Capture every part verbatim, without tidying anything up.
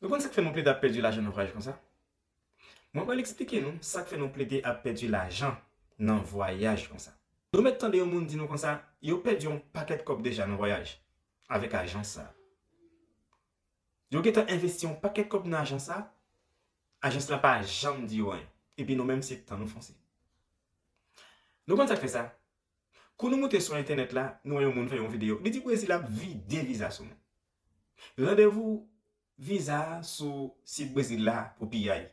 Nou konn sa k fè nou plede ap pèdi lajan nan vwayaj konsa? Mwen pral eksplike nou sa k fè nou plede ap pèdi lajan nan vwayaj konsa. Nou mèt tande yon moun di nou konsa, yo pèdi yon pakèt kòb deja nan vwayaj avèk ajans sa. Yo gentan envesti yon pakèt kòb nan ajans sa, ajans la pa janm di yo anyen. Epi nou menm se tan nou fonse. Nou konn sa k fè sa? Kou nou moute sou entènèt la, nou wè yon moun fè yon videyo. Li di Brezil ap vide viza sou nou. Randevou viza sou sit Brezil la pou piyay.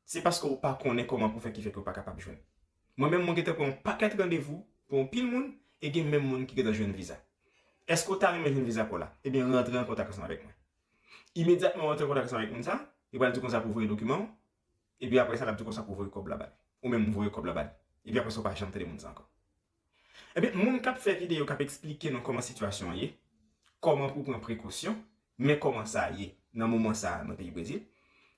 Se paske w pa konnen kòman pou fè ki fè ke w pa kapab jwenn. Mwen menm, mwen gentan pran yon pakèt randevou pou yon pil moun, e gen menm moun ki gentan jwenn viza. Èske w ta renmen jwenn viza pa w la? Ebyen, rantre an kontak ansanm avèk mwen. Imedyatman w rantre an kontak ansanm avèk moun sa, li pral di w konsa pou voye dokiman w, epi apre sa, l ap di w konsa pou voye kòb la ba l. Ou menm voye kòb la ba l. Epi apre sa, w pa janm tande moun sa ankò. Ebyen, moun k ap fè videyo k ap eksplike nou kòman sitiyasyon an ye, kòman pou pran prekosyon, men kòman sa ye nan moman sa a nan peyi Brezil.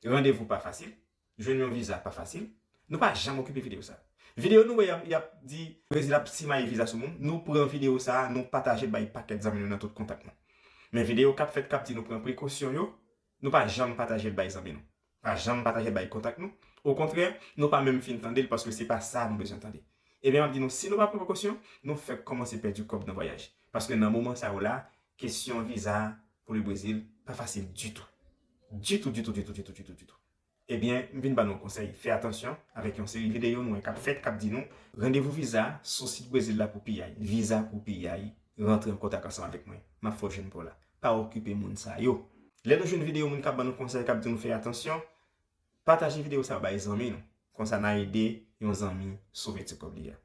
Randevou pa fasil, jwenn yon viza pa fasil. Nou pa janm okipe videyo sa. Videyo nou wè y ap, y ap di Brezil ap simaye viza sou moun, nou pran videyo sa, nou pataje l bay pakèt zanmi nou nan tout kontak nou. Men videyo k ap fèt k ap di nou pran prekosyon yo, nou pa janm pataje l bay zanmi nou. Pa janm pataje l bay kontak nou. Okontrè, nou pa menm fin tande l paske se pa sa nou bezwen tande. Ebyen, m ap di nou, si nou pa pran prekosyon, nou fèk kòmanse pèdi kòb nan vwayaj. Paske nan moman sa yo la, kesyon viza pou le Brezil pa fasil ditou. Ditou, ditou, ditou, ditou, ditou, ditou. Ebyen, m vin ba nou konsèy, fè atansyon avèk yon seri videyo nou wè k ap fèt, k ap di nou, randevou viza sou sit Brezil la pou piyay, viza pou piyay, rantre an kontak ansanm avèk mwen. M ap fè w jwenn pa w la. Pa okipe moun sa yo. Lè nou jwenn videyo moun k ap ban nou konsèy, k ap di nou fè atansyon, pataje videyo sa yo bay zanmi nou. Konsa n a ede yon zanmi sove ti kòb li a.